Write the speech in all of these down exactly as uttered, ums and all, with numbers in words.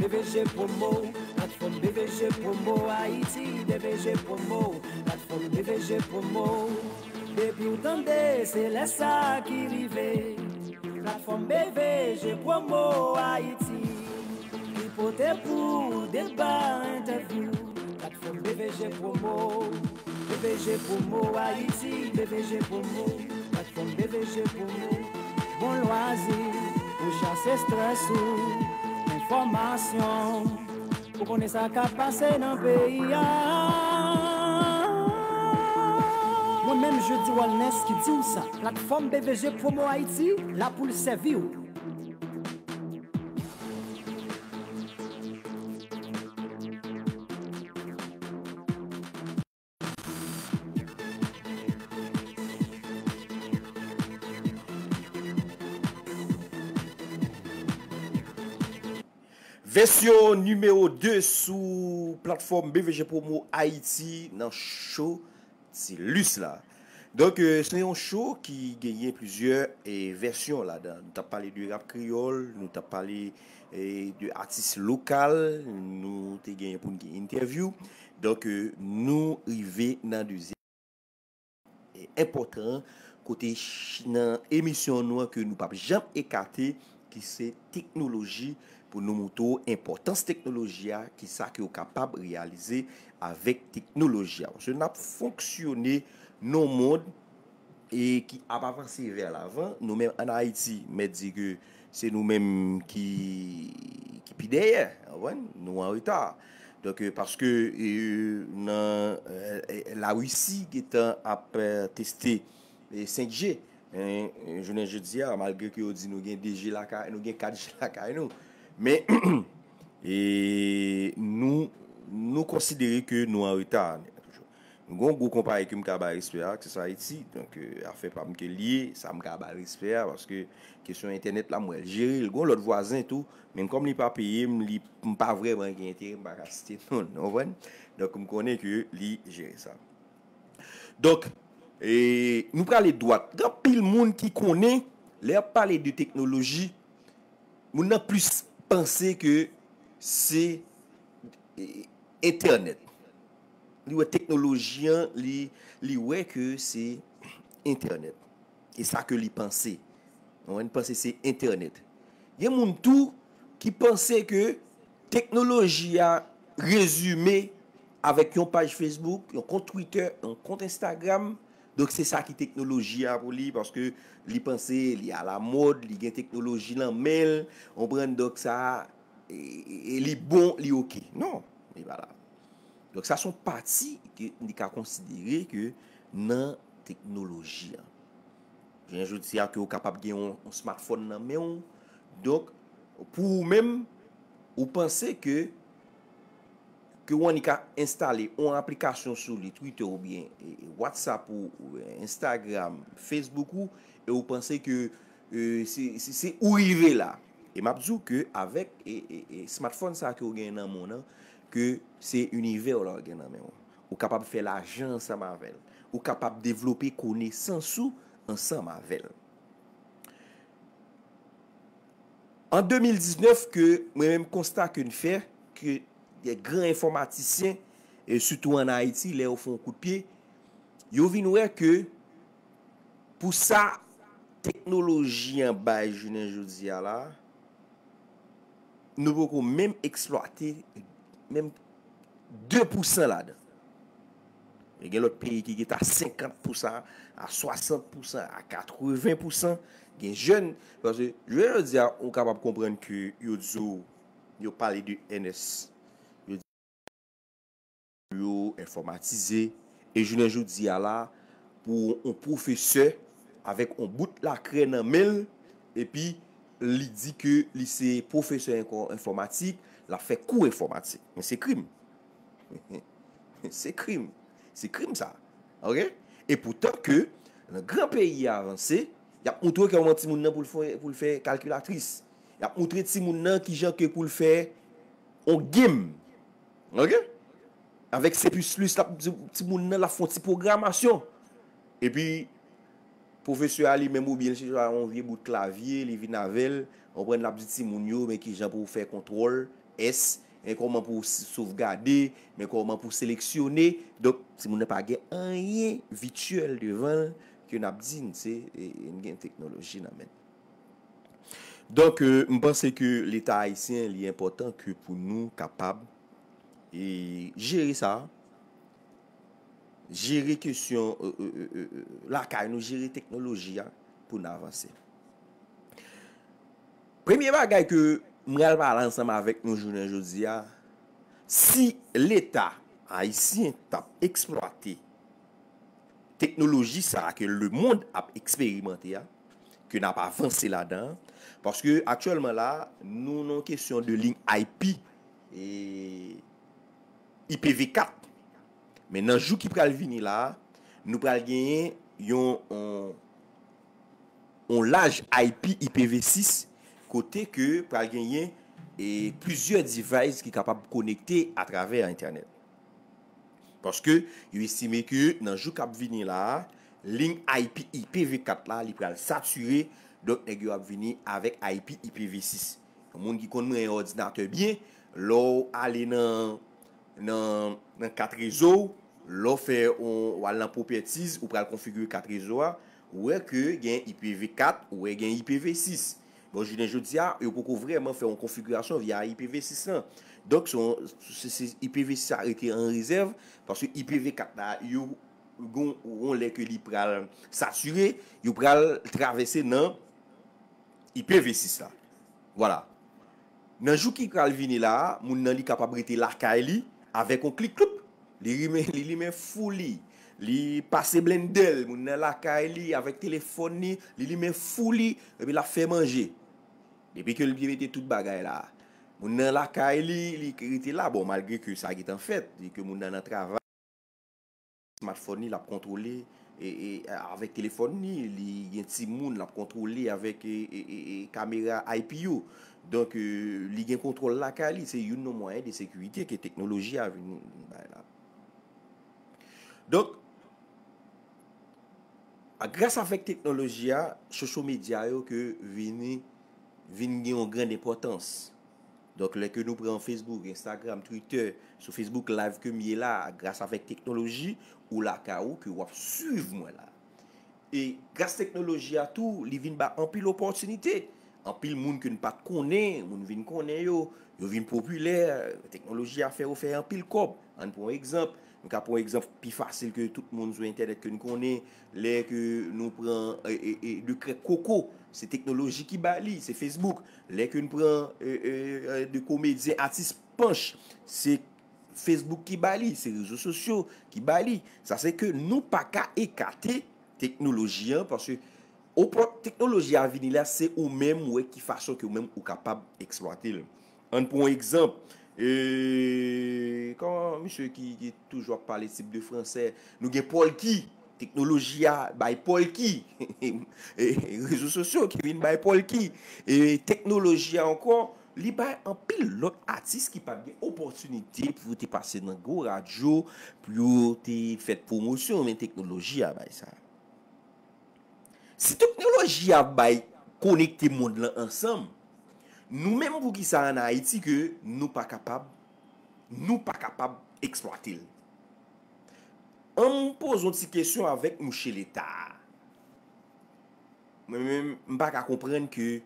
B V G Promo, platfòm B V G Promo Ayiti, B V G Promo, platfòm B V G Promo. Depi w tande, se lè sa ki rive. Platfòm B V G Promo Ayiti, ki pote pou ou deba, entèvyou. Platfòm B V G Promo, B V G Promo Ayiti, B V G Promo, platfòm B V G Promo. Bon lwazi, pou chase estrès ou, enfòmasyon, pou konnen sa k ap pase nan peyi a. Mwen menm, Jeudi Wellness ki di w sa. Platfòm B V G Promo Ayiti la pou l sèvi w. Vèsyon nimewo de sou platfòm B V G Promo Ayiti nan show Ti Lis la. Donk, eh, se yon show ki genyen plizyè, eh, vèsyon ladan. Nou t ap pale de rap kreyòl, nou t ap pale, eh, de atis lokal, nou te genyen pou n gen entèvyou. Donk, eh, nou rive nan dezyèm, eh, enpòtan, kote ch-, nan emisyon nou an ke nou p ap janm ekate, ki se teknoloji, pou nou montre w enpòtans teknoloji a, ki sa ke w kapab reyalize avèk teknoloji a. Paske n ap fonksyone nan yon mond e ki ap avanse vè lavan. Nou menm ann Ayiti, mèt di ke se nou menm ki, ki pi dèyè, w konprann? Nou an reta. Donk, eh, paske, eh, nan, eh, eh, Larisi gentan ap, eh, teste, eh, senk G. Eh, eh, jounen jodi a, malgre ke yo di nou gen de G lakay, nou gen kat G lakay nou. Men, eh, nou, nou konsidere ke nou an reta toujou. Nou gen yon gwo konpayi ke m ka bay respè a, Access Haiti. Donk, eh, afè pa m ke l ye, sa m ka bay respè a, paske kesyon entènèt la, m wè l jere l. Gen yon lòt vwazen tou, men kòm li pa peye m, li, m pa vrèman gen enterè, m pa ka site non l, w konprann? Donk, m konnen ke li jere sa. Donk, eh, nou prale dwat. Gen anpil moun ki konnen, lè y ap pale de teknoloji, moun nan plis panse ke se, eh, entènèt. Li wè teknoloji an, li, li wè ke se entènèt. E sa ke li panse. Ou konprann, panse se entènèt. Gen moun tou ki panse ke teknoloji a rezime avèk yon paj Facebook, yon kont Twitter, yon kont Instagram. Donk, se sa ki teknoloji a pou li, paske li panse li alamòd, li gen teknoloji nan men l, ou konprann, donk sa, e, e, e li bon, li oke. Non, li pa la. Donk, sa se yon pati ke li ka konsidere ke nan teknoloji a. Jounen jodi a ke w kapab gen yon, yon smartphone nan men w. Donk, pou ou menm, ou panse ke, ke w annik ka enstale yon aplikasyon sou li, Twitter oubyen, e, e, WhatsApp ou, ou, e, Instagram, Facebook ou, e ou panse ke, e, se, se, se ou rive la. E m ap di w ke avèk, e, e, e, smartphone sa ke w gen nan men w nan, ke se inivè w la w gen nan men w. Ou kapab fè lajan ansanm avè l. Ou kapab devlope konesans ou ansanm avè l. An de mil diznèf, ke mwen menm konsta ke n fè, ke de gran enfòmatisyen, e sitou ann Ayiti, lè yo fè yon kout pye, yo vin wè ke pou sa teknoloji an bay jounen jodi a la, nou poko menm eksplwate menm de pousan ladan. E gen lòt peyi ki gentan a senkant pousan, a swasant pousan, a katreven pousan. Gen jèn, paske jounen jodi a, ou kapab konprann ke yo di w, yo pale de N S, yo di yo enfòmatize, e jounen jodi a la, pou yon pwofesè avèk yon bout lakrè nan men l, epi li di ke li se pwofesè enfò-, enfòmatik, l ap fè kou enfòmatik. Men se krim. Se krim. Se krim sa. Oke? E poutan ke nan gran peyi a avanse, y ap moutre w kòman timoun nan pou l fè, pou l fè kalkilatris. Y ap moutre timoun nan kijan ke pou l fè yon game. Oke? Avèk C plus plus, l ap di timoun nan l ap fè yon ti pwogramasyon. Epi, pwofesè a li menm oubyen se yon vye bout klavye, li vin avè l, w konprann, l ap di timoun yo, men kijan pou w fè kontwòl S, men kòman pou w s- sovgade, men kòman pou w seleksyone. Donk, timoun nan pa gen anyen vityèl devan l ke n ap di n se, e, e, n gen teknoloji nan men n. Donk, e, m panse ke Leta ayisyen, li enpòtan ke pou nou kapab, e, jere sa, jere kesyon, e, e, e, e, e, lakay nou, jere teknoloji a pou n avanse. Premye bagay ke m pral pale ansanm avèk nou jounen jodi a, si Leta ayisyen t ap eksplwate teknoloji sa a ke lemonn ap eksperimante a, ke n ap avanse ladan an, paske aktyèlman la, nou nan kesyon de liy I P, e, I P V kat. Men nan jou ki pral vini la, nou pral genyen yon, yon, yon laj I P I P V sis, kote ke pral genyen, e, plizyè device ki kapab konekte atravè entènèt. Paske yo estime ke nan jou k ap vini la, liy I P I P V kat la, li pral satire, donk nèg yo ap vini avèk I P I P V sis. Yon moun ki konn mwen yon òdinatè byen, lè w ale nan, nan, nan kat rezo, lè w fè yon, w al nan properties, ou pral konfigire kat rezo a, ou wè ke gen I P V kat, ou wè gen I P V sis. Bon, jounen jodi a, yo poko vrèman fè yon konfigirasyon via I P V sis lan. Donk, se yon- se- se- I P V sis a rete an rezèv, paske I P V kat la, yo gon yon lè ke li pral satire, yo pral travèse nan I P V sis la. Vwala. Nan jou ki pral vini la, moun nan li kapab rete lakay li avèk yon klik kloup. Li limen, li limen fou li. Li pase blendè l, moun nan lakay li avèk telefòn li, li limen fou li, epi l ap fè manje. Depi ke l te mete tout bagay la, moun nan lakay li, li rete la. Bon, malgre ke sa gentan fèt, li ke moun nan nan travay, smartphone li, l ap kontwole, e, e, avèk telefòn li, li gen timoun, l ap kontwole avèk, e, e, e, e, kamera I P yo. Donk, e, li gen kontwòl lakay li, se youn nan mwayen de sekirite ke teknoloji a vin, vin bay la. Donk, a, gras avèk teknoloji a, social media yo ke vini, vin gen yon grann enpòtans. Donk, lè ke nou pran Facebook, Instagram, Twitter, sou Facebook Live ke m ye la, gras avèk teknoloji, ou lakay ou ke w ap swiv mwen la. E gras teknoloji a tou, li vin ba anpil opòtinite. Anpil moun ke n pa t konnen, moun vin konnen yo, yo vin popilè, teknoloji a fè yo fè anpil kòb. Ann pran yon egzanp, nou ka pran yon egzanp pi fasil ke tout moun sou entènèt ke n konnen, lè ke nou pran, e, e, e, de krèk koko, se teknoloji ki ba li, se Facebook. Lè ke n pran, e, e, e, de komedyen, atis panch, se Facebook ki ba li, se rezo sosyo ki ba li. Sa se ke nou pa ka ekate teknoloji an, paske opò- teknoloji a vini la, se ou menm wè ki fason ke ou menm ou kapab eksplwate l. Ann pran yon egzanp, e, kòman misye ki, ki toujou ap pale tip de fransè, nou gen Polki, teknoloji a bay Polki, e, rezo sosyo ki vin bay Polki, e, teknoloji a ankò, li bay anpil lòt atis ki pa t gen opòtinite pou te pase nan gwo radyo, pou yo te fè pwomosyon, men teknoloji a bay sa. Si teknoloji a bay konekte mond lan ansanm, nou menm poukisa ann Ayiti ke nou pa kapab, nou pa kapab eksplwate l? An m poze yon ti kesyon avèk mouche Leta a. Mwen menm, m pa ka konprann ke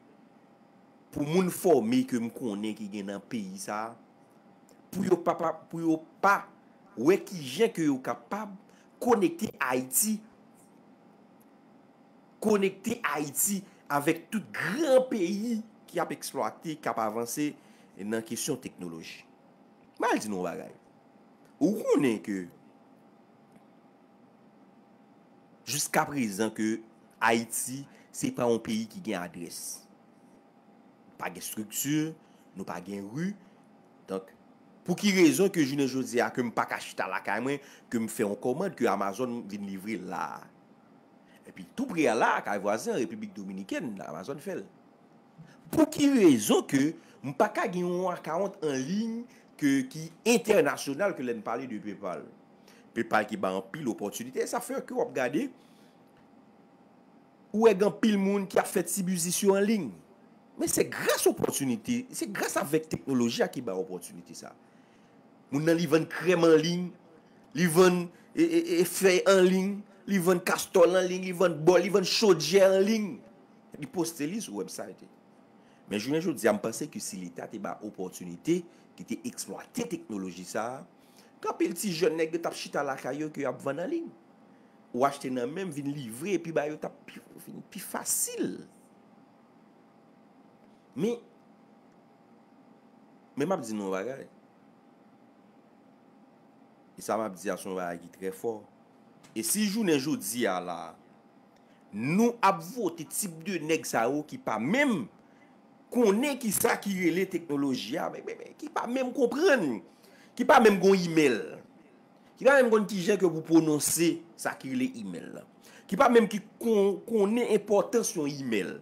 pou moun fòme ke m konnen ki gen nan peyi sa a, pou yo pa, pa, pou yo pa wè kijan ke yo kapab konekte Ayiti, konekte Ayiti avèk tout gran peyi ki ap eksplwate, k ap avanse nan kesyon teknoloji. M al di nou yon bagay. Ou konnen ke jiska prezan ke Ayiti se pa yon peyi ki gen adrès. Pa gen estrikti, nou pa gen ri. Donk, pou ki rezon ke jounen jodi a ke m pa ka chita lakay mwen, ke m fè yon kòmand, ke Amazon vin livre l la a? Epi tou pre a la, kay vwazen an, Repiblik Dominikèn, Amazon fè l. Pou ki rezon ke m pa ka gen yon akawont an liy ke, ki entènasyonal ke lè n pale de PayPal? PayPal ki ba anpil opòtinite, sa fè ke w ap gade Ou wè gen anpil moun ki ap fè ti biznis yo an liy. Men se gras opòtinite, se gras avèk teknoloji a ki bay opòtinite sa. Moun nan li vann krèm an liy, li vann e, e, e, fèy an liy, li vann kastòl an liy, li vann bòl, li vann chodyè an liy. Li poste li sou website. Men jounen jodi a, m panse ke si Leta te bay opòtinite, ki te eksplwate teknoloji sa a, gen anpil ti jèn nèg yo t ap chita lakay yo ke y ap vann an liy. Ou achte nan men m, vin livre, epi ba yo t ap pi, vin pi fasil. Men, men m ap di nou yon bagay. E sa m ap di a se yon bagay ki trè fò. E si jounen jodi a la, nou ap vote tip de nèg sa yo ki pa menm konnen ki sa ki rele teknoloji a, men, men, men, ki pa menm konprann, ki pa menm gon imèl, ki pa menm konn kijan ke pou pwononse sa ki rele imèl la, ki pa menm ki kon, konnen enpòtans yon imèl.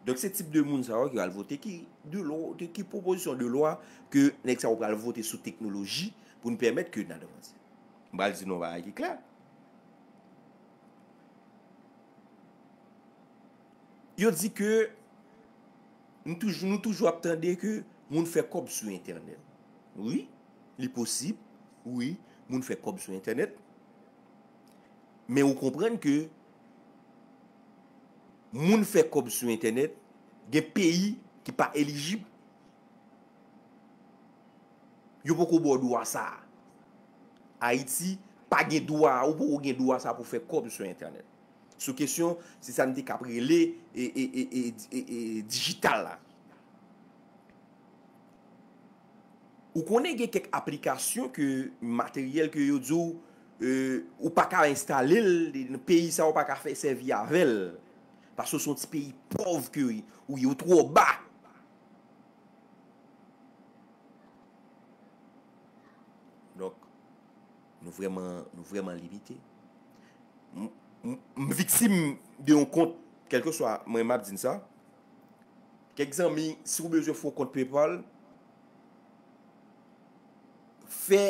Donk, se tip de moun sa yo ki pral vote ki de lwa, ki pwopozisyon de lwa ke nèg sa yo pral vote sou teknoloji pou n pèmèt ke n al avanse. M pral di nou yon bagay ki klè. Yo di ke nou toujou, nou toujou ap tande ke moun fè kòb sou entènèt. Wi, li posib. Wi, moun fè kòb sou entènèt. Men ou konprann ke moun fè kòb sou entènèt, gen peyi ki pa elijib. Yo poko ba w dwa sa a. Ayiti pa gen dwa, ou poko gen dwa sa pou fè kòb sou entènèt. Sou kesyon, se sa n te ka ap rele e, e, e, e, e, e, dijital la. Ou konnen gen kèk aplikasyon ke, materyèl ke yo di w, e, ou pa ka enstale l nan peyi sa, ou pa ka fè sèvi avè l. Paske se yon ti peyi pòv ke ou ye, ou twò ba. Donk, nou vrèman, nou vrèman limite. M, m, m viktim de yon kont, kèlkeswa, mwen m ap di n sa. Kèk zanmi, si w bezwen fè yon kont PayPal, fè,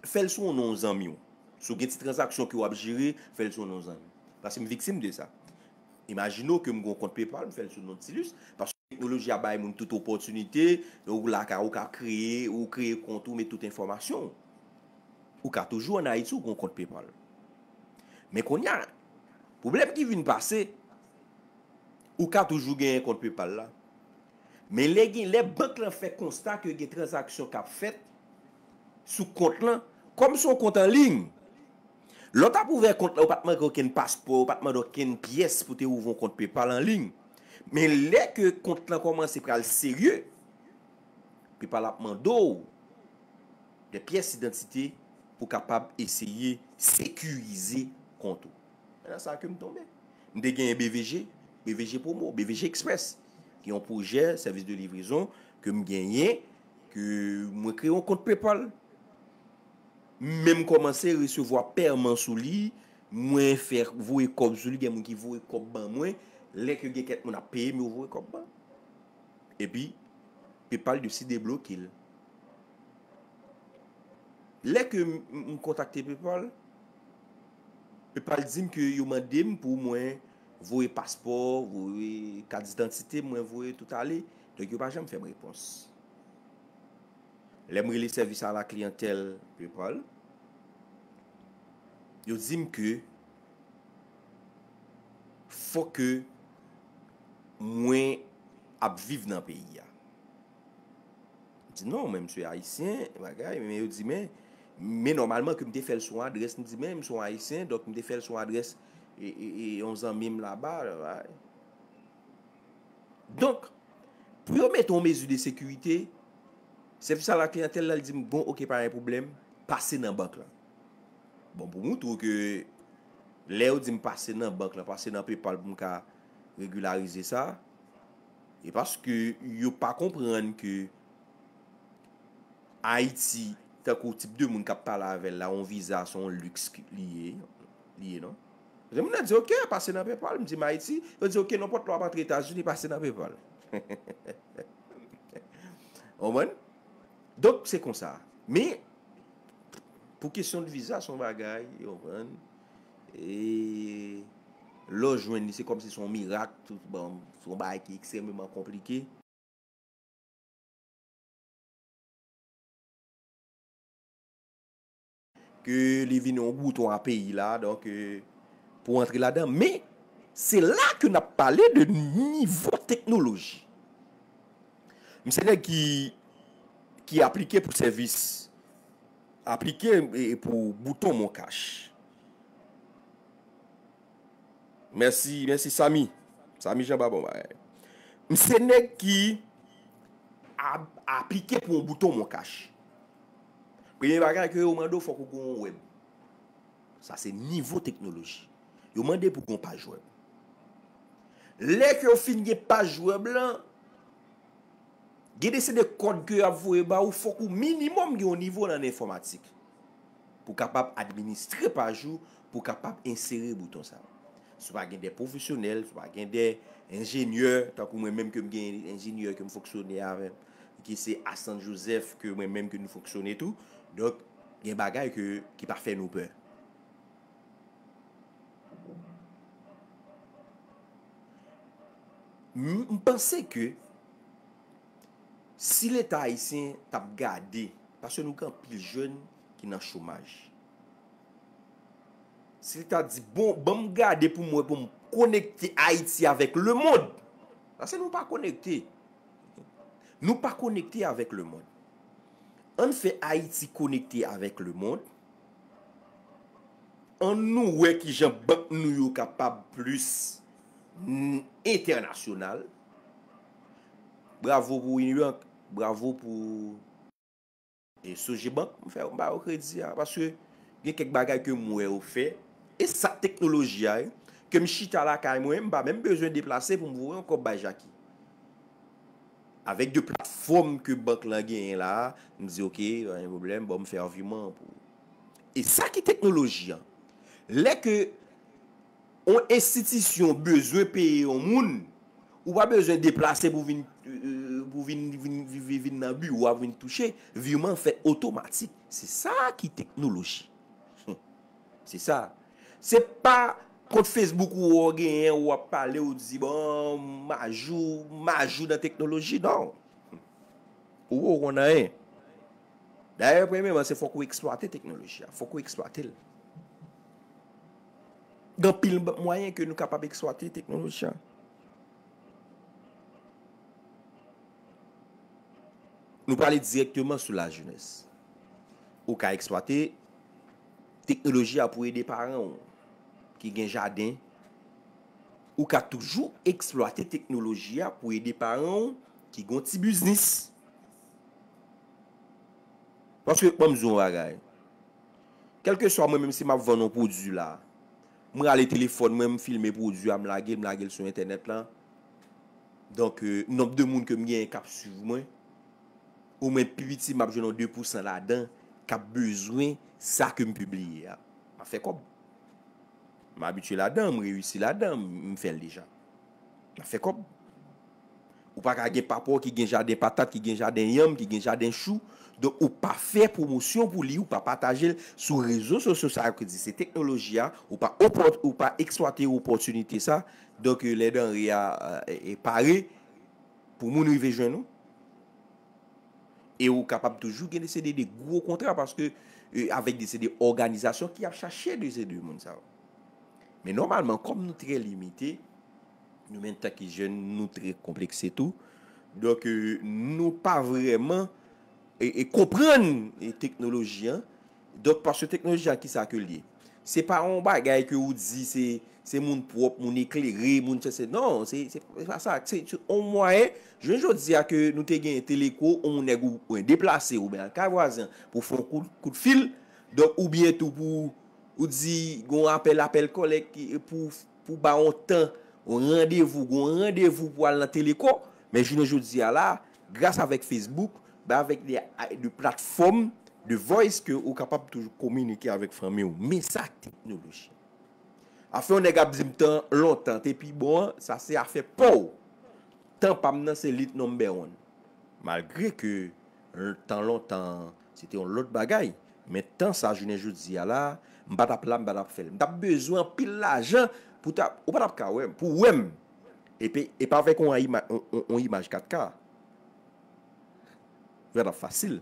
fè l sou non zanmi w. Si w gen ti tranzaksyon ke w ap jere, fè l sou non zanmi. Paske m viktim de sa. Imajine w ke m gen yon kont PayPal, m fè l sou non Tilus, paske teknoloji a bay moun tout opòtinite, ou lakay ou ka kreye, ou kreye kont ou, met tout enfòmasyon w. Ou ka toujou ann Ayiti, ou gen yon kont PayPal. Men kounye a, pwoblèm ki vin pase, ou ka toujou genyen kont PayPal la. Men lè gen, lè bank lan fè konsta ke gen tranzaksyon k ap fèt sou kont lan, kòm se yon kont an liy, lè w t ap ouvè kont la, ou pa t mande okenn paspò, ou pa t mande okenn pyès pou te ouvri yon kont PayPal an liy. Men lè ke kont lan kòmanse pral serye, PayPal ap mande w de pyès idantite pou kapab eseye sekirize kont ou. Se nan sa ke m tonbe. M te genyen BVG, BVG Promo, BVG Express, ki yon pwojè sèvis de livrezon ke m genyen, ke mwen kreye yon kont PayPal. M menm kòmanse resevwa pèman sou li, mwen fè voye kòb sou li, gen moun ki voye kòb ban mwen, lè ke gen kèk moun ap peye m, yo voye kòb ban. Epi, PayPal deside bloke l. Lè ke m, m, m kontakte PayPal, PayPal di m ke yo mande m pou mwen voye paspò, voye kat didantite, mwen voye tout ale. Donk, yo pa janm fè m repons. Lè m rele sèvis a la kliyantèl PayPal, yo di m ke fòk ke mwen ap viv nan peyi a. M di non, men m se ayisyen, bagay, men yo di men, men nòmalman ke m te fè l sou adrès, m di men m se yon ayisyen, donk m te fè l sou adrès e, e, e yon zanmi m laba, bagay. Donk, pou yo mete yon mezi de sekirite, sèvis a la kliyantèl la, li di m, bon, oke, pa gen pwoblèm, pase nan bank lan. Bon, pou moutre w ke lè yo di m pase nan bank lan, pase nan PayPal pou m ka regilarize sa, e paske yo pa konprann ke Ayiti, tankou tip de moun k ap pale avè l la, yon viza se yon liks ki, li ye, li ye, non? Lè moun nan di, oke, pase nan PayPal, m di m Ayiti, yo di, oke, nenpòt lè w ap antre Etazini, pase nan PayPal. Ou konprann? Donk, se konsa. Men, pou kesyon de viza, se yon bagay, ou konprann? E, Lè w jwenn li, se kòmsi se yon mirak, tout, bon, se yon bagay ki ekstrèmeman konplike. Ke li vin yon gouton a peyi la, donk, euh, pou antre ladan. Men, se la ke n ap pale de nivo teknoloji. M se nèg ki, ki aplike pou sèvis, aplike, e, pou bouton MonCash. Mèsi, mèsi Samy. Samy Jean Babon, bagay. M se nèg ki ap-, aplike pou yon bouton MonCash. Premye bagay ke yo mande w, fòk ou gen yon wèb. Sa se nivo teknoloji. Yo mande pou gen yon paj wèb. Lè ke yo fin gen paj wèb lan, gen de se de kòd ke y ap voye ba ou, fòk ou minimòm gen yon nivo nan enfòmatik pou kapab administre paj ou, pou kapab ensere bouton sa. Si w pa gen de pwofesyonèl, si w pa gen de enjenyè, tankou mwen menm ke m gen enjenyè ke m fonksyone avè, ki se Assange Joseph, ke mwen menm ke nou fonksyone tou. Donk, gen bagay ke, ki pa fè nou pè. M, m panse ke si Leta ayisyen t ap gade, paske nou gen anpil jèn ki nan chomaj. Si Leta di, bon, ban m gade pou m wè, pou m konekte Ayiti avèk lemonn. Paske nou pa konekte. Nou pa konekte avèk lemonn. Ann fè Ayiti konekte avèk lemonn. Ann nou wè kijan bank nou yo kapab plis, mm, entènasyonal. Bravo pou Unibank, bravo pou, e, Sogebank, m fè, m ba yo kredi a, paske gen kèk bagay ke m wè yo fè, e sa teknoloji a, wi, ke m chita lakay mwen, m pa menm bezwen deplase pou m voye yon kòb bay Jackie. Avèk de platfòm ke bank lan genyen la, m di, "Ok, pa gen pwoblèm, bon, m fè yon viman pou." E sa ki teknoloji an. Lè ke yon enstitisyon bezwen peye yon moun, ou pa bezwen deplase pou vin, euh, pou vin, vin, vin, vin, vin nan biwo a pou vin touche, viman fèt otomatik. Se sa ki teknoloji. Se sa. Se pa kont Facebook ou wè w genyen, ou ap pale, ou di, "Bon, m ajou, m ajou nan teknoloji." Non. Ou wè w konn anyen. Dayè, premyèman, se fòk ou eksplwate teknoloji a. Fòk ou eksplwate l. Gen anpil mwayen ke nou kapab eksplwate teknoloji a. Nou prale dirèkteman sou lajenès. Ou ka eksplwate teknoloji a pou ede paran w ki gen jaden. Ou ka toujou eksplwate teknoloji a pou ede paran w ki gen yon ti biznis. Paske, ban m di w yon bagay. Kèlkeswa mwen menm si m ap vann yon pwodui la, m rale telefòn mwen, m filme pwodui a, m lage l, m lage l sou entènèt lan. Donk, euh, nonb de moun ke m genyen k ap swiv mwen, omwen pi piti m ap jwenn yon de pousan ladan k ap bezwen sa ke m pibliye a. M ap fè kòb. M abitye ladan, m reyisi ladan, m fè l deja. M ap fè kòb. Ou pa ka gen papa w ki gen jaden patat, ki gen jaden yanm, ki gen jaden chou. Donk, ou pa fè pwomosyon pou li, ou pa pataje l sou rezo sosyo sa yo ki di se teknoloji a, ou pa opò-, ou pa eksplwate opòtinite sa. Donk, euh, lè danre a, euh, e, e pare pou moun rive jwenn ou. E ou kapab toujou gen de se de, de gwo kontra paske, euh, avèk de se de òganizasyon ki ap chache de se de moun sa yo. Men nòmalman, kòm nou trè limite, nou menm tanke jèn, nou trè konplekse tou. Donk, euh, nou pa vrèman, e, e konprann, e, teknoloji an. Donk, paske teknoloji an, kisa ke l ye? Se pa yon bagay ke ou di se, se moun pwòp, moun eklere, moun se, se, non, se, se, se pa sa. Se, se yon mwayen, jounen jodi a ke nou te gen teleko, yon nèg ou, ou deplase, ou ben al kay vwazen pou fè yon kout, kout fil, donk, oubyen tou pou, ou di, gon apèl, apèl kòlèk ki, pou, pou ba yon tan, yon randevou, gon randevou pou al nan teleko, men jounen jodi a la, gras avèk Facebook, ben avèk de, de platfòm, de voice ke ou kapab toujou kominike avèk fanmi w. Men sa teknoloji. Afè yon nèg ap di m tan lontan te pi bon an, sa se afè pa w. Tan pa m nan se lit number one. Malgre ke l-, tan lontan an, se te yon lòt bagay. Men tan sa, jounen jodi a la, m pa t ap la, m pa t ap fè l. M t ap bezwen anpil lajan Pou ta, ou pa t ap ka wè m. Pou w wè m, e pe, e pa avèk yon, ima, yon, yon, yon imaj kat K. Sa t ap fasil.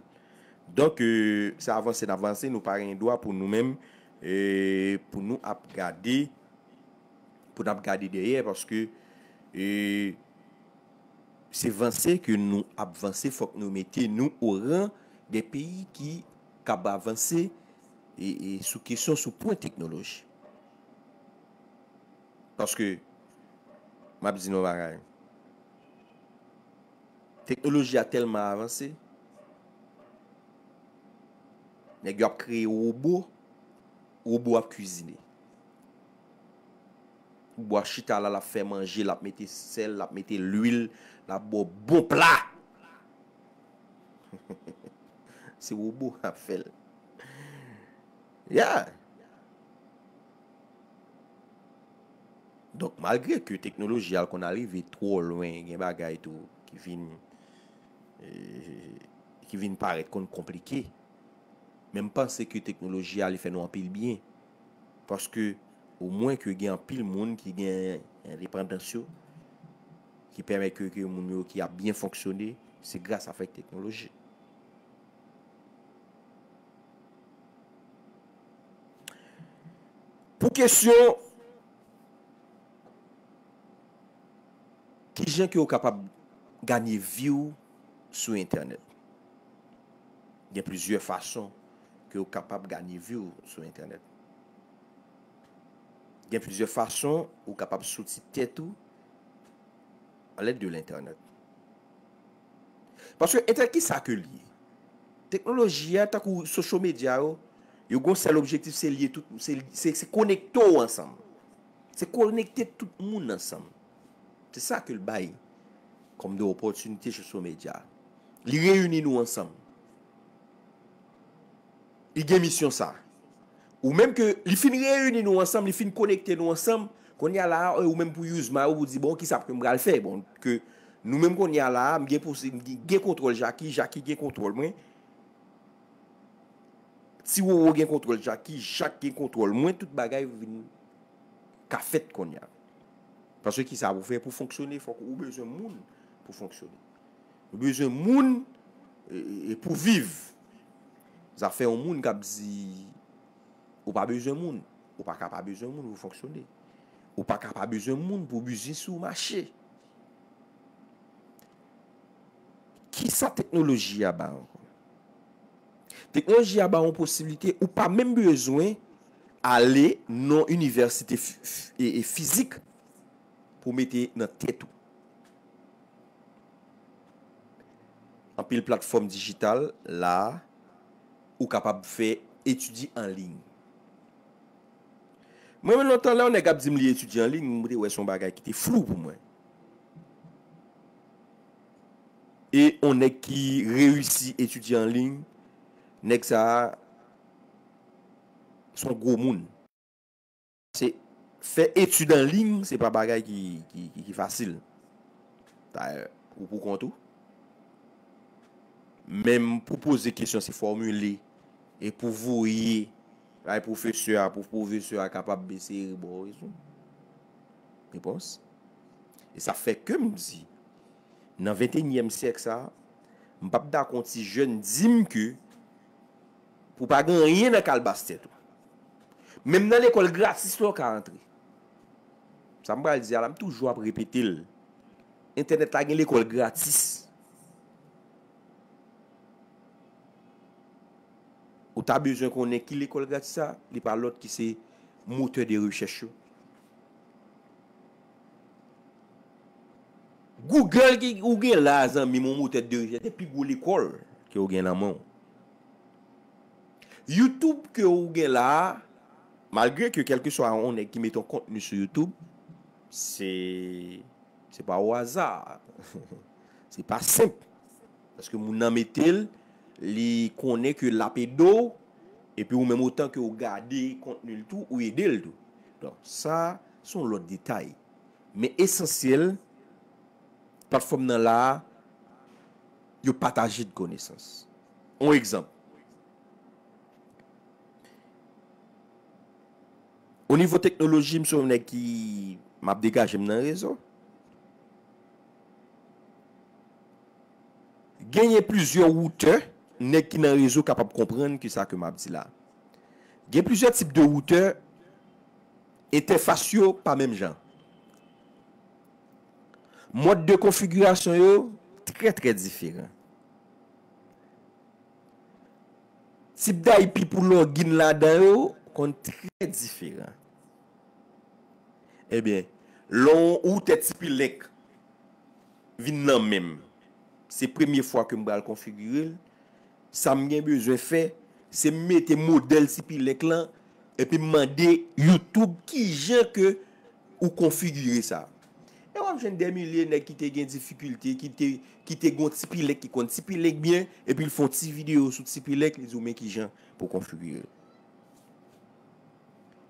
Donk, euh, se avanse n ap vanse, nou pa gen dwa pou nou menm, euh, pou nou ap gade, pou n ap gade dèyè, paske, euh, se vanse ke nou ap vanse, fòk nou mete nou o ran de peyi ki kab avanse e, e sou kesyon, sou pwen teknoloji. Paske, m ap di nou yon bagay. Teknoloji a tèlman avanse, nèg yo ap kreye wobo, wobo ap kwizine. Wobo a chita la, l ap fè manje, l ap mete sèl, l ap mete lwil, l ap ba w bon pla. Se wobo k ap fè l. Yeah. Donk, malgre ke teknoloji a konn al rive twò lwen, gen bagay tou ki vin, eh, ki vin parèt konn konplike, men m panse ke teknoloji a, li fè nou anpil byen. Paske, omwen ke gen anpil moun ki gen endepandans yo, ki pèmèt ke, ke moun yo ki ap byen fonksyone, se gras avèk teknoloji. Pou kesyon, kijan ke w kapab ganye vi w sou entènèt? Gen plizyè fason ke w kapab ganye vi w sou entènèt. Gen plizyè fason ou kapab soti tèt ou à l'aide de l'internet. Paske entènèt, ki sa ke l ye? Teknoloji a, tankou social media yo, yo gon sèl objektif, se lye tout, se, se, se konekte w ansanm. Se konekte tout moun ansanm. Se sa ke l bay kòm de opòtinite social media. Li reyini nou ansanm. Li gen misyon sa. Ou menm ke li fin reyini nou ansanm, li fin konekte nou ansanm, kounye a la, ou menm pou use may ou, pou di, bon, kisa ke m pral fè? Bon, ke nou menm kounye a la, m gen posi-, m gen, gen kontwòl Jaki, Jaki gen kontwòl mwen. Ti Wowo gen kontwòl Jaki, Jak gen kontwòl mwen, tout bagay vin ka fèt kounye a. Paske kisa pou fè? Pou fonksyone, fòk ou bezwen moun pou fonksyone. Ou bezwen moun, e, e, e pou viv. Zafè yon moun k ap di, ou pa bezwen moun. Ou pa ka pa bezwen moun pou fonksyone. Ou pa ka pa bezwen moun pou biznis ou mache. Kisa teknoloji a ba ankò? Teknoloji a ba yon posiblite, ou pa menm bezwen ale nan inivèsite fi-, fi-, e, e fizik pou mete nan tèt ou. Anpil platfòm dijital la, ou kapab fè etidye an liy. Mwen, menm lontan, lè yon nèg ap di m li etidye an liy, mwen te wè se yon bagay ki te flou pou mwen. E yon nèg ki reyisi etidye an liy, nèg sa a, se yon gwo moun. Se fè etid an liy, se pa bagay ki, ki, ki, ki fasil. Dayè, ou pou kont ou. Menm pou poze kesyon, se fòmile. E pou voye bay pwofesè a, pou pwofesè a kapab eseye ba w rezon. Repons. E sa fè ke m di, nan ventenyèm syèk sa a, m p ap dakò yon ti jèn di m ke pou pa gen anyen nan kalbas tèt ou. Menm nan lekòl gratis la, w ka antre. Sa m pral di a la, m toujou ap repete l. Entènèt la gen lekòl gratis. Ou ta bezwen konnen ki lekòl gratis sa, li pa lòt ki se motè de rechèch yo. Google ki ou gen la, zanmi m, yon motè de rechèch, se pi gwo lekòl ke ou gen nan men w. YouTube ke ou gen la, malgre ke kèlkeswa yon nèg ki mete yon kontni sou YouTube, se, se pa o aza. Se pa senp. Paske moun nan mete l, li konnen ke l ap ede w, epi ou menm otan ke ou gade kontni l tou, ou ede l tou. Donk, sa, se yon lòt detay. Men esansyèl, platfòm nan la a, yo pataje de konesans. Yon egzanp. O nivo teknoloji, m se yon nèg ki, m ap degaje m nan rezo. Genyen plizyè woutè, nèg ki nan rezo kapab konprann ki sa ke m ap di la. Gen plizyè tip de woutè, entèfas yo pa menm jan. Mòd de konfigirasyon yo trè, trè diferan. Tip de I P pou login ladan yo konn trè diferan. Ebyen, lè yon woutè T P-Link vin nan men m, se premye fwa ke m pral konfigire l. Sa m gen bezwen fè, se m mete modèl T P-Link lan, epi m mande YouTube kijan ke ou konfigire sa. E w ap jwenn dè milye nèg ki te gen difikilte, ki te, ki te gon T P-Link, ki konn T P-Link byen, epi l fè yon ti videyo sou T P-Link, li di w men kijan pou w konfigire l.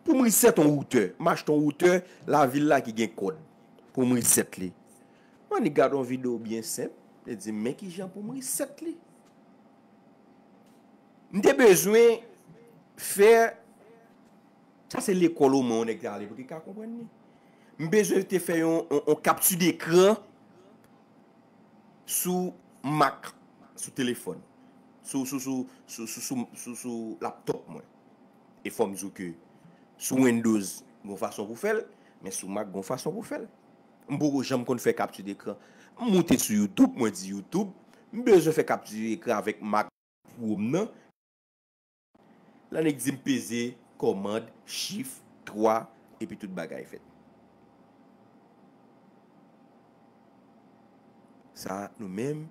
Pou m reset yon woutè, m achte yon woutè lavil la ki gen kòd pou m reset li. M annik gade yon videyo byen senp, li di m men kijan pou m reset li. M te bezwen fè, sa se lekòl omwen yon nèg te ale pou te ka konprann li. M bezwen te fè yon, yon, yon kapti dekran sou Mac, sou telefòn, sou, sou, sou laptop mwen. E fò m di w ke sou Windows, gon fason pou fè l, men sou Mac, gon fason pou fè l. M poko janm konn fè kapti dekran. M moute sou YouTube, mwen di YouTube, m bezwen fè kapti dekran avèk Mac Pro m nan. Lan nèg di m peze kòmand, shift, twa, epi tout bagay fèt. Sa, nou menm,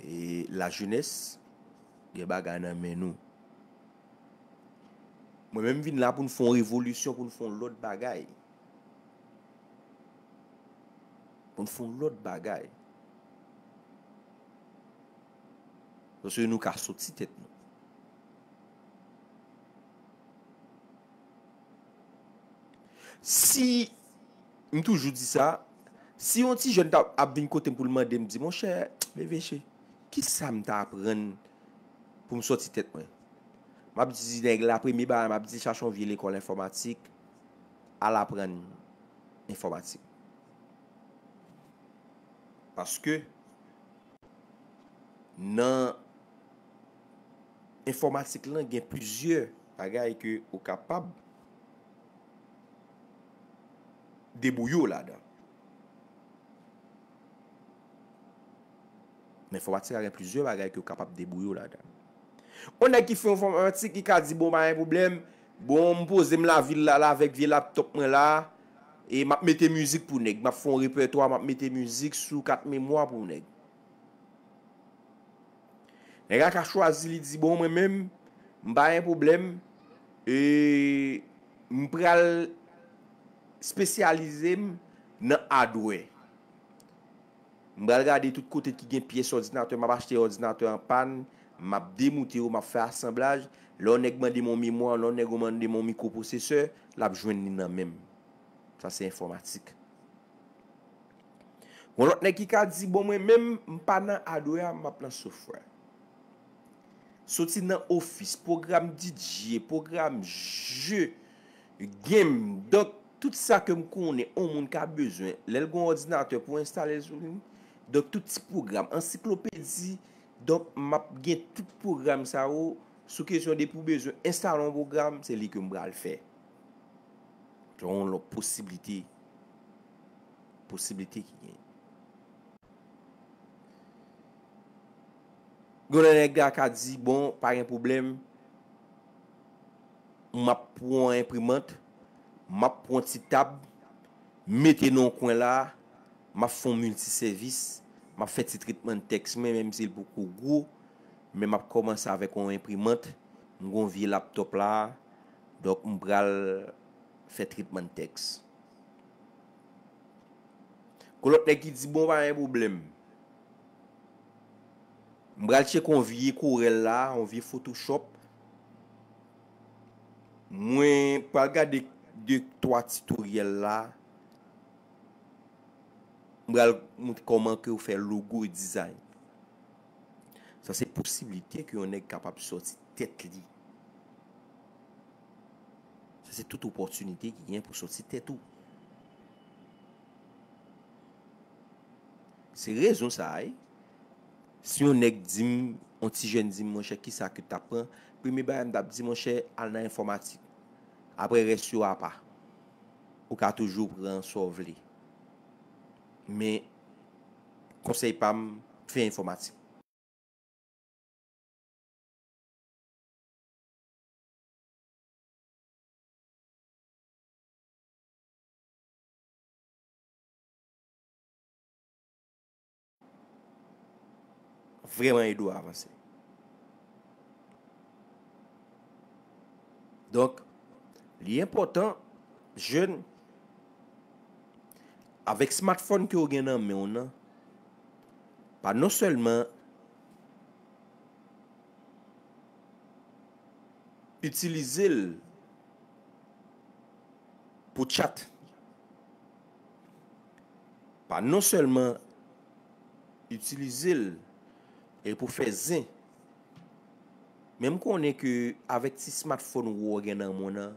e, lajenès, gen bagay nan men nou. Mwen menm vin la pou n fè yon revolisyon, pou n fè yon lòt bagay. Pou n fè yon lòt bagay. Paske nou ka soti tèt nou. Si, m toujou di sa, si yon ti jèn ta ap vin kote m pou l mande m, di, monchè, Beveshe, kisa m ta aprann pou m sòti tèt mwen? M ap di nèg la, premye bagay, m ap di chache yon vye lekòl enfòmatik, al aprann enfòmatik. Paske nan enfòmatik lan, gen plizyè bagay ke ou kapab debouye w ladan. Nan enfòmatik la, gen plizyè bagay ke w kapab debouye w ladan. Yon nèg ki fè enfòmatik, li ka di, bon, pa gen pwoblèm. Bon, m poze m lavil la, la avèk vye laptop mwen la. E m ap mete mizik pou nèg. M ap fè yon repètwa, m ap mete mizik sou kat memwa pou nèg. Nèg la ka chwazi, li di, bon, mwen menm, m pa gen pwoblèm. E m pral espesyalize m nan hardware. M pral gade tout kote ki gen pyès òdinatè, m ap achte òdinatè an pàn, m ap demoute yo, m ap fè asanblaj. Lè yon nèg mande m yon memwa, lè yon nèg mande m yon mikropwosesè, l ap jwenn li nan men m. Sa se enfòmatik. Gon lòt nèg ki ka di, bon, mwen menm, m pa nan hardware, m ap nan software. Soti nan ofis, pwogram D J, pwogram je, game. Donk, tout sa ke m konnen yon moun ka bezwen, lè l gon òdinatè pou enstale l sou li. Donk, tout ti pwogram, ansiklopedi. Donk, m ap gen tout pwogram sa yo. Sou kesyon de pou bezwen enstale yon pwogram, se li ke m pral fè. Se yon lòt posiblite. Posiblite ki gen. Gen lè nèg la ka di, bon, pa gen pwoblèm, m ap pran yon enprimant, m ap pran yon ti tab, mete nan yon kwen la, m ap fè yon miltisèvis, m ap fè ti tretman tèks mwen, menm si l poko gwo, men m ap kòmanse avèk yon enprimant, m gon vye laptop la, donk m pral fè tretman tèks. Gon lòt nèg ki di, bon, pa gen pwoblèm. M pral tcheke yon vye Corel la, yon vye Photoshop. Mwen pral gade de twa titoryèl la. M pral montre kòman ke yo fè logo e design. Sa se posiblite ke yon nèg kapab sòti tèt li. Se tout opòtinite ki gen pou soti tèt ou. Se rezon sa a, wi. Si yon nèg di m, yon ti jèn di m, monchè, kisa ke w t ap pran? Premye bagay m t ap di, monchè, al nan enfòmatik. Apre rès yo apa. Ou ka toujou pran sa w vle. Men, konsèy pa m, fè enfòmatik. Vrèman ede w avanse. Donk, li enpòtan, jèn, avèk smartphone ke w gen nan men w nan, pa non sèlman itilize l pou chat, pa non sèlman itilize l e pou fè zen, men m konnen ke avèk ti smartphone ou w gen nan men w nan,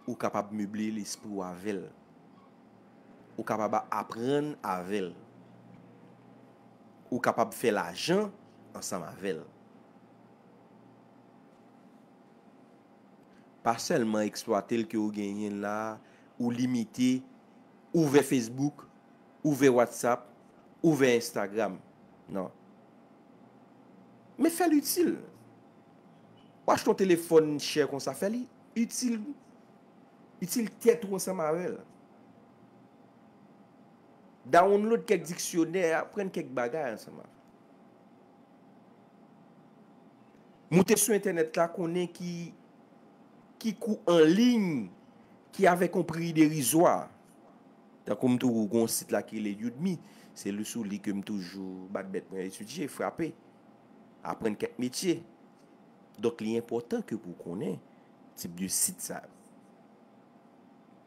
ou kapab meble lespri w avè l. Ou kapab aprann avè l. Ou kapab fè lajan ansanm avè l. Pa sèlman eksplwate l ke ou genyen l la, ou limite, ouvè Facebook, ouvè WhatsApp, ouvè Instagram. Non. Men fè l itil. Ou achte yon telefòn chè konsa, fè l itil, itil tèt ou ansanm avè l. Download kèk diksyonè, aprann kèk bagay ansanm avè l. Moute sou entènèt la, konnen ki, ki kou an liy ki avèk yon pri derizwa. Tankou m toujou gen yon sit la ki rele Udemy, se li sou li ke m toujou bat bèt mwen etidye, frape, aprann kèk metye. Donk, li enpòtan ke pou w konnen tip de sit sa yo.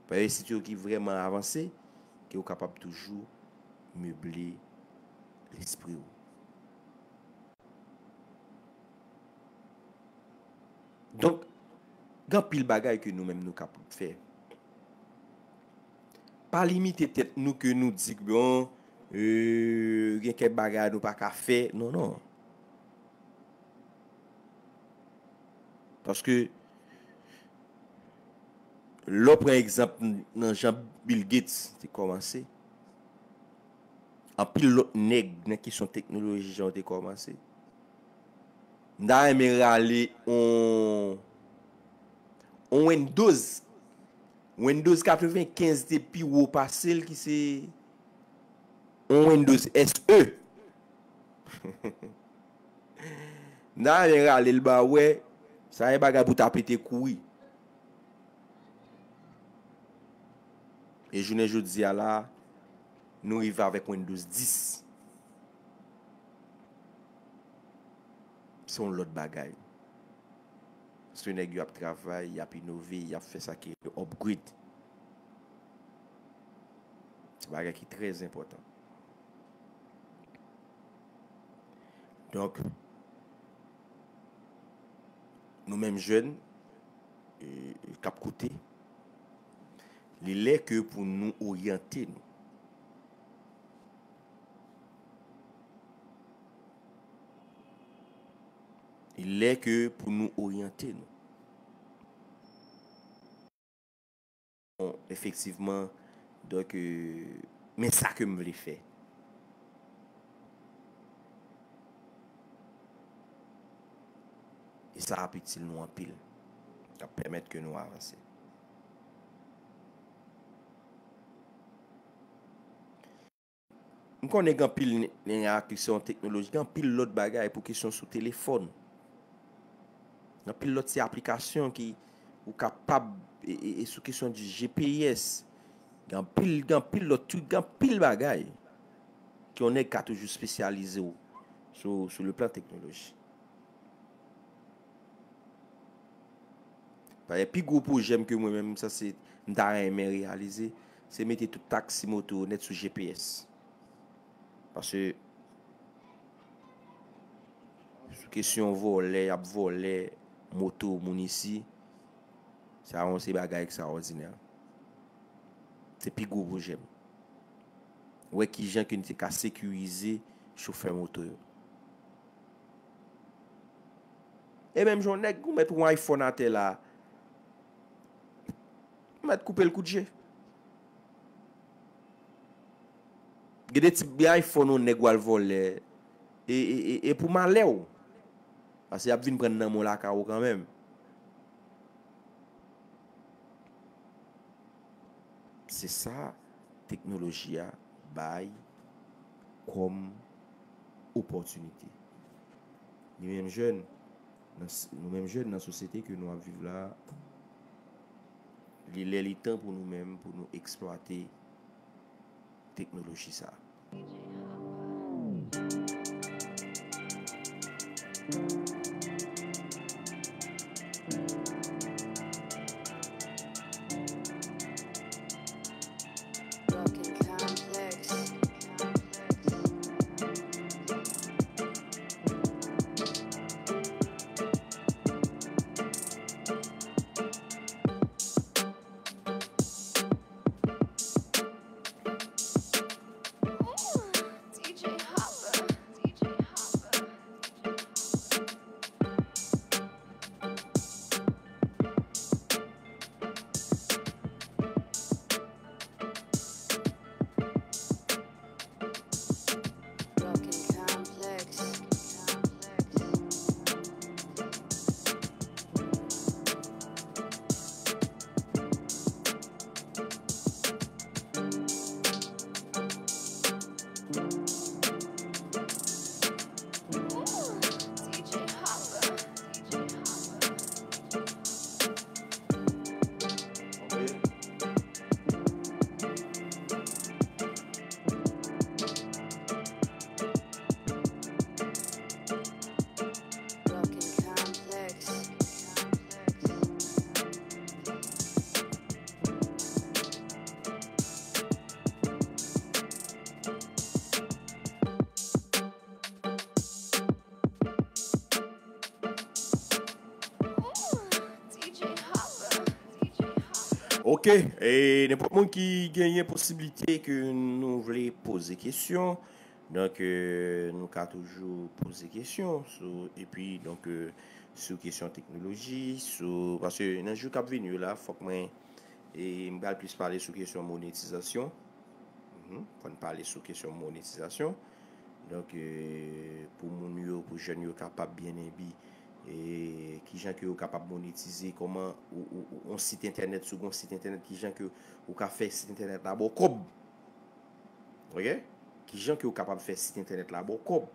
Paske sit yo ki vrèman avanse, ke w kapab toujou meble lespri w. Donk, gen anpil bagay ke nou menm nou kapab fè. Pa limite tèt nou ke nou di, bon, euh, gen kèk bagay nou pa ka fè. Non, non. Paske, lè w pran egzanp nan jan Bill Gates te kòmanse, anpil lòt nèg nan kesyon teknoloji jan yo te kòmanse. M ta renmen rale on, on Windows. Windows katrevenkenz te pi wo pase l ki se on Windows S E. M ta renmen rale l ba w wè, sa e bagay pou ta pete kouri. E jounen jodi a la, nou rive avèk Windows dis. Se yon lòt bagay. Paske nèg yo ap travay, y ap inove, y ap fè sa ki rele upgrade. Se bagay ki trè enpòtan. Donk, nou menm jèn, e, k ap koute, li lè ke pou nou oryante nou. Li lè ke pou nou oryante nou. Bon, efektivman, donk, euh, men sa ke m vle fè. E sa ap itil nou anpil. L ap pèmèt ke nou avanse. M konnen gen anpil n-, n-, kesyon teknoloji, gen anpil lòt bagay pou kesyon sou telefòn. Gen anpil lòt ti aplikasyon ki ou kapab, e, e, e sou kesyon di G P S. Gen anpil, gen anpil lòt truc, gen anpil bagay ke yon nèg ka toujou espesyalize w sou, sou le plan teknoloji. Paske pi gwo pwojè m ke mwen menm, sa se, m ta renmen reyalize, se mete tout taksi moto yo nèt sou G P S. Paske, sou kesyon vòlè, y ap vòlè moto moun isi, Sa yon se bagay ekstraòdinè. Se pi gwo pwojè m. Wè kijan ke n te ka sekirize chofè moto yo. E menm jan yon nèg, ou mèt yon iPhone atè la, ou mèt koupe l kout je. Gen de tip gen iPhone yon nèg w al vòlè, e, e, e, e pou malè w. Paske y ap vin pran nan men w lakay ou kanmenm. Se sa teknoloji a bay kòm opòtinite. Nou menm jèn, nan s-, nou menm jèn nan sosyete ke nou ap viv la, li lè li tan pou nou menm, pou nou eksplwate teknoloji sa. Ok, e nenpòt moun ki genyen posiblite ke nou vle poze kesyon, donk, euh, nou ka toujou poze kesyon sou, epi, donk, euh, sou kesyon teknoloji, sou, paske nan jou k ap vini yo la, fòk mwen, e, m pral plis pale sou kesyon monetizasyon. Mhm. Fò n pale sou kesyon monetizasyon. Donk, euh, pou moun yo, pou jèn yo kapab byen enbi, e kijan ke yo kapab monetize, kòman ou, ou, ou, yon sit entènèt, si w gen yon sit entènèt, kijan ke ou ka fè sit entènèt la ba w kòb. Ok? Kijan ke ou kapab fè sit entènèt la ba w kòb?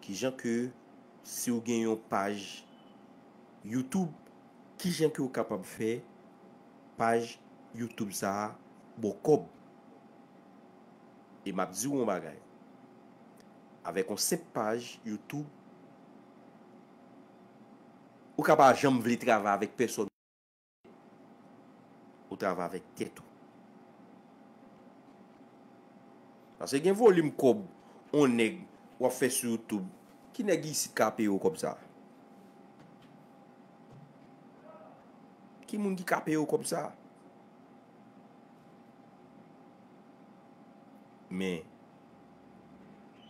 Kijan ke si w gen yon paj YouTube, kijan ke ou kapab fè paj YouTube sa a ba w kòb? E m ap di w yon bagay. Avèk yon senp paj YouTube, ou ka pa janm vle travay avèk pèsòn. Ou travay avèk tèt ou. Paske gen volim kòb on nèg w ap fè sou YouTube. Ki nèg isit ka peye w kòb sa? Ki moun ki ka peye w kòb sa? Men,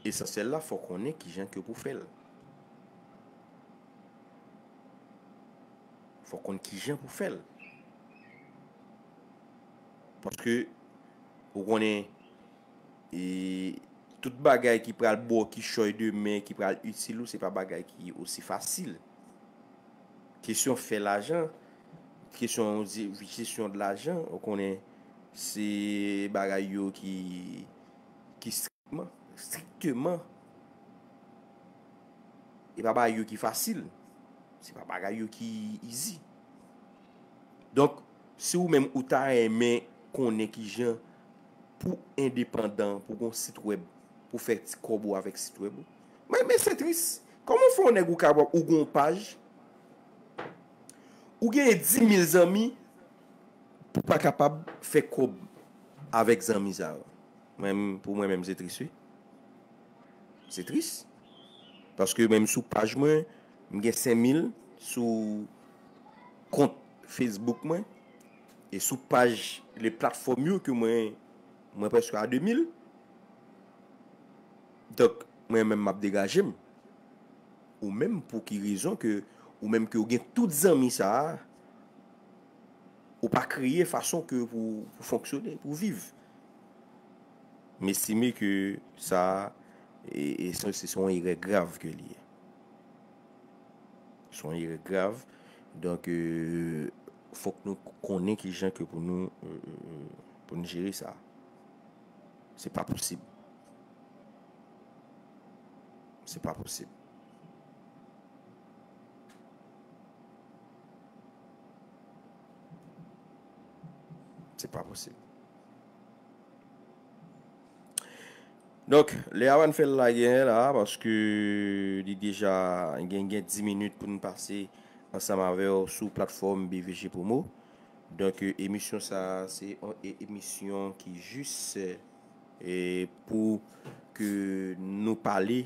esansyèl la, fò konnen kijan ke pou fè l. Fò konn kijan pou fè l. Paske, ou konnen, e, tout bagay ki pral ba w kichòy demen, ki pral itil ou, se pa bagay ki osi fasil. Kesyon fè lajan, kesyon di-, jesyon de lajan, ou konnen, se bagay yo ki, ki strikteman, strikteman, e pa bagay yo ki fasil. Se pa bagay yo ki easy. Donk, si ou menm ou ta renmen konnen kijan pou endepandan, pou gon sit wèb, pou fè ti kòb ou avèk sit wèb ou. Men, men se tris. Kòman w fè yon nèg ou kapab, ou gon paj, ou gen dis mil zanmi, pou pa kapab fè kòb avèk zanmi sa yo? Mwen, pou mwen menm, se tris, wi. Se tris. Paske menm sou paj mwen, m gen senk mil, sou kont Facebook mwen, e sou paj, le platfòm yo ke mwen, mwen prèske a de mil. Donk, mwen menm m ap degaje m. Ou menm, pou ki rezon ke ou menm ke ou gen tout zanmi sa a, ou pa kreye fason ke pou, pou fonksyone, pou viv? M estime ke sa, e, e se, se yon erè grav ke li ye. Se yon erè grav. Donk, euh, fòk nou konnen ki jan ke pou nou, euh, euh, euh, pou nou jere sa. Se pa posib. Se pa posib. Se pa posib. Donk, Lea pa n fè l lage la, paske li deja gen, gen dis minit pou n pase ansanm avè w sou platfòm B V G Promo. Donk, emisyon sa a, se yon e-, emisyon ki jis, e, pou ke nou pale,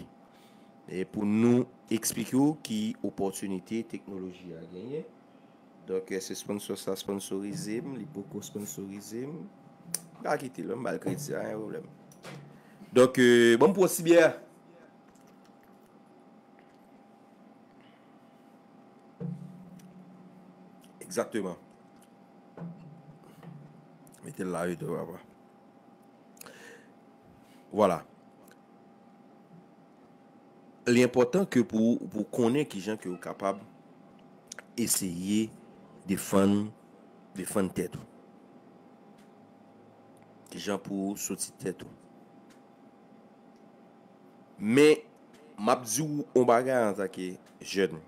e pou nou eksplike w ki opòtinite teknoloji a genyen. Donk, e, se sponsor sa sponsorize m, li poko sponsorize m. M ka kite l, m ba l kredi a, pa gen pwoblèm. Donk, e, ban m pran yon ti byè. Egzakteman. Mete l la, wi, tou, papa. Vwala. Li enpòtan ke pou, pou konnen kijan ke ou kapab eseye defann, defann tèt ou. Kijan pou ou soti tèt ou. Men, m ap di w yon bagay antanke jèn.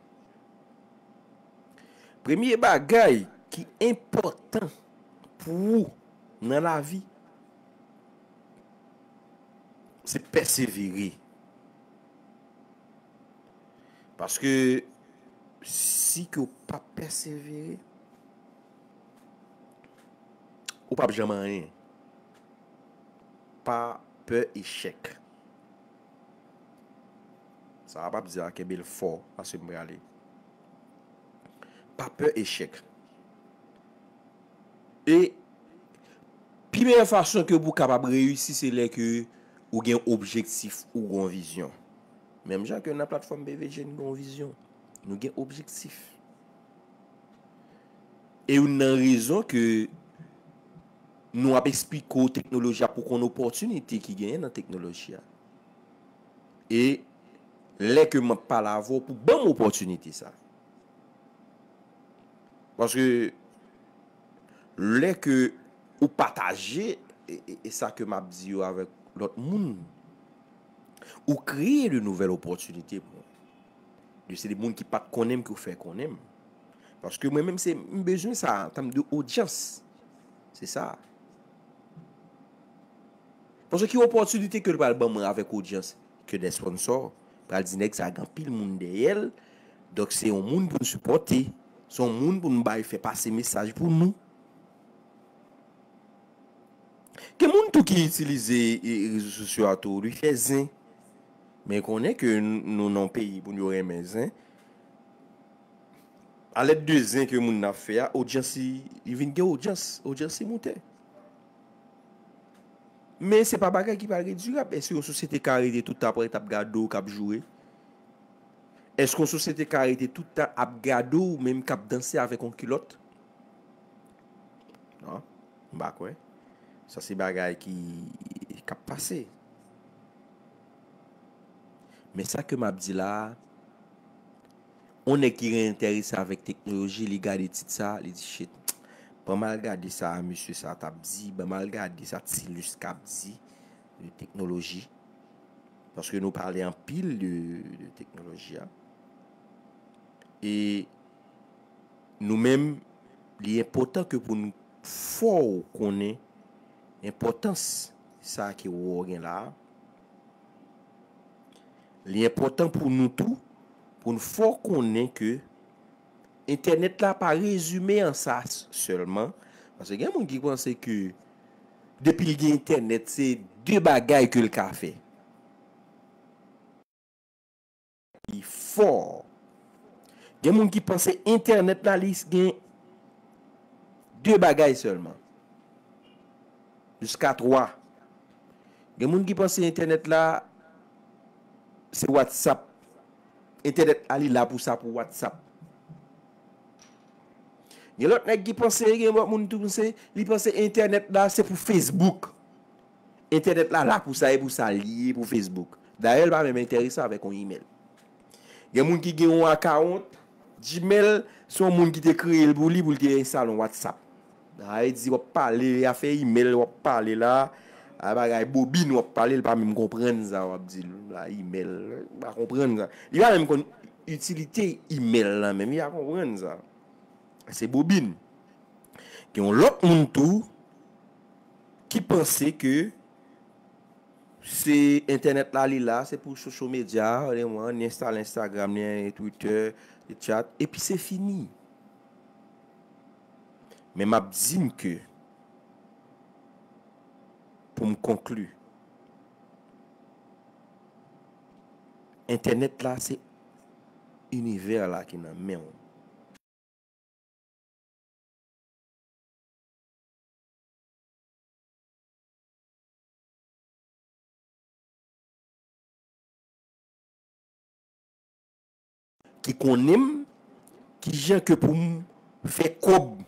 Premye bagay ki enpòtan pou ou nan lavi, se pèsevere. Paske si ke w pa pèsevere, ou p ap janm anyen. Pa pè echèk. Sa a p ap di a kenbe l fò, paske m prale. Pa pè echèk. E pi meyè fason ke pou w kapab reyisi, se lè ke ou gen objektif, ou gen vizyon. Menm jan ke nan platfòm B V G, nou gen yon vizyon. Nou gen objektif. E youn nan rezon ke nou ap eksplike w teknoloji a pou konn opòtinite ki genyen nan teknoloji a. E lè ke m ap pale avè w pou ban m opòtinite sa. Paske lè ke ou pataje e, e, e sa ke m ap di yo avèk lòt moun, ou kreye de nouvèl opòtinite pou mwen. De, se de moun ki pa t konnen m ke w fè konnen m. Paske mwen menm, se, m bezwen sa an tèm de odyans. Se sa. Paske ki opòtinite ke l pral ban mwen avèk odyans ke de sponsor? Pral di nèg sa gen anpil moun dèyè l. Donk, se yon moun pou n sipòte. Se yon moun pou n bay fè pase mesaj pou nou. Gen moun tou ki itilize, e, rezo sosyo a tou, li fè zen. Men konnen ke n-, nou nan yon peyi moun yo renmen zen. Alèd de zen ke moun nan ap fè a, odyans li, li vin gen odyans, odyans li moute. Men se pa bagay ki pral redwirab. Èske yon sosyete ka rete tout tan ap, ap gade w k ap joure? Èske yon sosyete ka rete tout tan ap gade w menm k ap danse avèk yon kilòt? Non, m pa kwè. Sa se bagay ki, k ap pase. Men sa ke m ap di la a, yon nèg ki enterese avèk teknoloji, li gade tit sa, li di, "Shit, ban m al gade sa mesye sa t ap di, ban m al gade sa Tilus k ap di de teknoloji." Paske nou pale anpil de, de teknoloji a. E nou menm, li enpòtan ke pou nou fè w konnen enpòtans sa ke w gen la a. Li enpòtan pou nou tou, pou n fè w konnen ke entènèt la pa rezime an sa s-, sèlman. Paske gen moun ki panse ke depi l gen entènèt, se de bagay ke l ka fè. Li fò. Gen moun ki panse entènèt la, li gen de bagay sèlman. Jiska twa. Gen moun ki panse entènèt la se WhatsApp. Entènèt la, li la pou sa, pou WhatsApp. Gen lòt nèg ki panse, gen lòt moun tou panse, li panse entènèt la se pou Facebook. Entènèt la la pou sa, e pou sa li ye, pou Facebook. Dayè, l pa menm enterese avèk yon email. Gen moun ki gen yon akawont Gmail, se yon moun ki te kreye l pou li, pou l te enstale yon WhatsApp. Sa vle di w ap pale, afè email w ap pale la, a bagay bobin w ap pale, l pa menm konprann sa w ap di l la, email, l pa konprann sa. Li pa menm konn itilite email la menm, li pa konprann sa. Se bobin. Gen yon lòt moun tou ki panse ke se entènèt la li la, se pou social media, li enstale Instagram, li Twitter, li chat, epi se fini. Men m ap di n ke, pou m konkli, entènèt la se inivè la ki nan men w. Ki konnen m, kijan ke pou m fè kòb.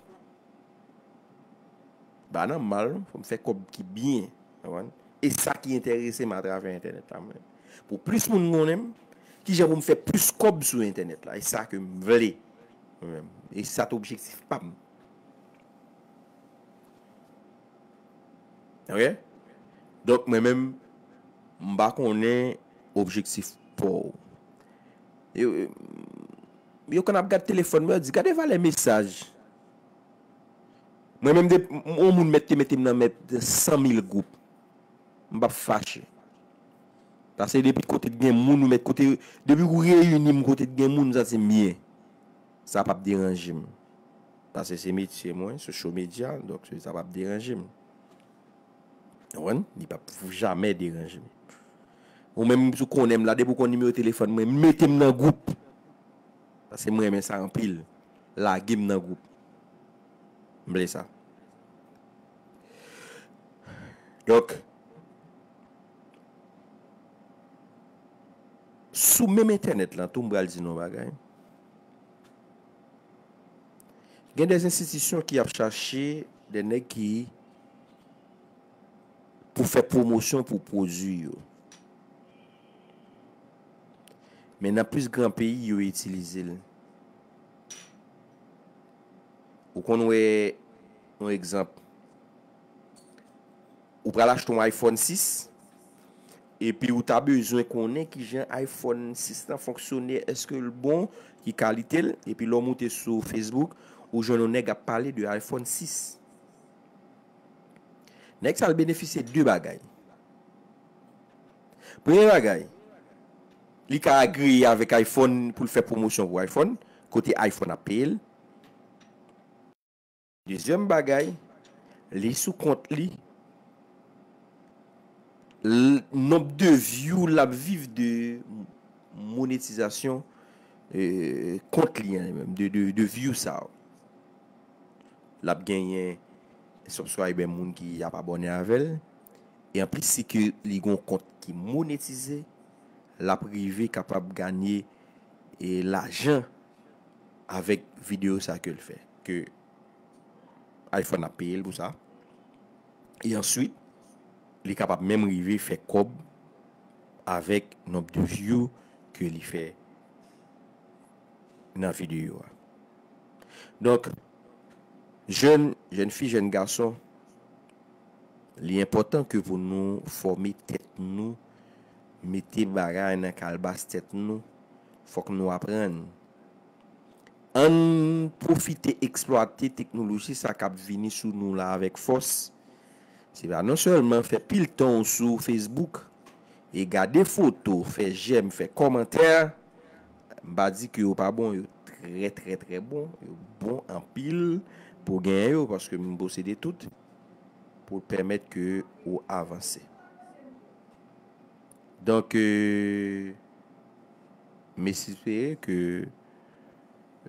Pa nan mal, non, fò m fè kòb ki byen. Konprann? E sa ki enterese m atravè entènèt la, mwen. Pou plis moun konnen m, kijan pou m fè plis kòb sou entènèt la. E sa ke m vle. Mwen menm. E sa t objektif pa m. Ok? Donk, mwen menm, m pa konnen objektif pa w. Yo, yo konn ap gad telefòn mwen, yo di, "Gade valè mesaj." Mwen menm, de, yon moun mèt te mete m nan mèt san mil gwoup. M p ap fache. Paske depi kote t gen moun, ou mèt kote, depi ou reyini m kote t gen moun, m santi m byen. Sa p ap deranje m. Paske se metye mwen, social media, donk sa p ap deranje m. Ou konprann? Li p ap jamè deranje m. Ou menm, si w konnen m la, depi w konn nimewo telefòn mwen, mete m nan gwoup. Paske mwen renmen sa anpil. Lage m nan gwoup. M vle sa. Donk, sou menm entènèt lan tou, m pral di nou yon bagay. Gen de enstitisyon ki ap chache de nèg ki pou fè pwomosyon pou pwodui yo. Men nan plis gran peyi, yo itilize l. Ou konn wè, yon egzanp, ou pral achte yon iPhone sis, epi ou ta bezwen konnen kijan iPhone sis lan fonksyone, èske l bon, ki kalite l, epi lè w moute sou Facebook, ou jwenn yon nèg ap pale de iPhone sis. Nèg sa, l benefisye de bagay. Premye bagay, li ka agreye avèk iPhone pou l fè pwomosyon pou iPhone, kote iPhone ap peye l. Dezyèm bagay, li sou kont li, l-, nonb de view l ap viv de monetizasyon, eh, kont li an li menm, de, de, de view sa yo. L ap genyen subscriber, moun ki ap abòne avè l. E anplis, si ke li gen yon kont ki monetize, l ap rive kapab ganye, e, lajan avèk videyo sa ke l fè, ke iPhone ap peye l pou sa. E answit, li kapab menm rive fè kòb avèk nonb de view ke li fè nan videyo a. Donk, jèn, jèn fi, jèn gason, li enpòtan ke pou nou fòme tèt nou, mete bagay nan kalbas tèt nou, fòk nou aprann. Ann pwofite eksplwate teknoloji sa k ap vini sou nou la avèk fòs. Se pa non sèlman fè pil tan w sou Facebook e gade foto, fè jèm, fè kòmantè. M pa di ke yo pa bon, yo trè, trè, trè bon. Yo bon anpil pou w genyen yo, paske m posede tout pou pèmèt ke ou avanse. Donk, euh, m espere ke,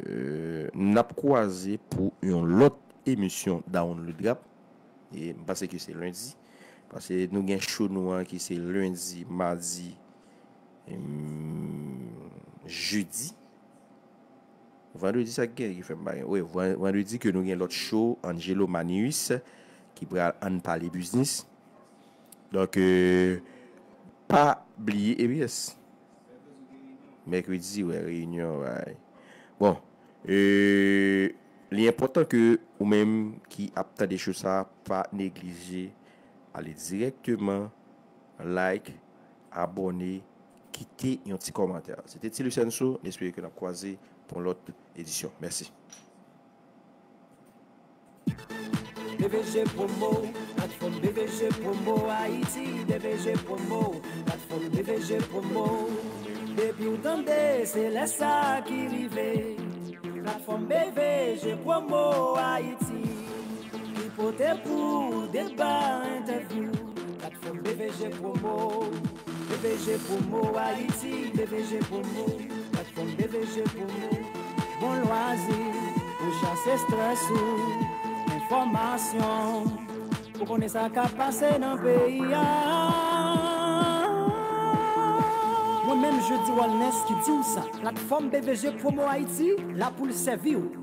euh, n ap kwaze pou yon lòt emisyon Download Rap. E m panse ke se lendi. Paske nou gen show nou an ki se lendi, madi, em, jedi. Vandredi sa k gen ki fè m pa gen. Wi, van- vandredi ke nou gen lòt show Angelo Manius ki pral ann pale biznis. Donk, euh, pa bliye, e yes. Mèkredi, wè, reyinyon, wè. Bon, euh, li enpòtan ke ou menm ki ap tande show sa, pa neglije ale dirèkteman, like, abòne, kite yon ti kòmantè. Se te Ti Lucenso, n espere ke n ap kwaze pou yon lòt edisyon. Mèsi. B V G Promo, platfòm B V G Promo Ayiti, B V G Promo, platfòm B V G Promo. Depi w tande, se lè sa ki rive. Platfòm B V G Promo Ayiti, ki pote pou w deba, entèvyou. Platfòm B V G Promo, B V G Promo Ayiti, B V G Promo, platfòm B V G Promo. Bon lwazi pou chase estrès ou, enfòmasyon pou konnen sa k ap pase nan peyi a. Mwen menm Jeudy Wellness ki di w sa. Platfòm B V G Promo Ayiti la pou l sèvi w.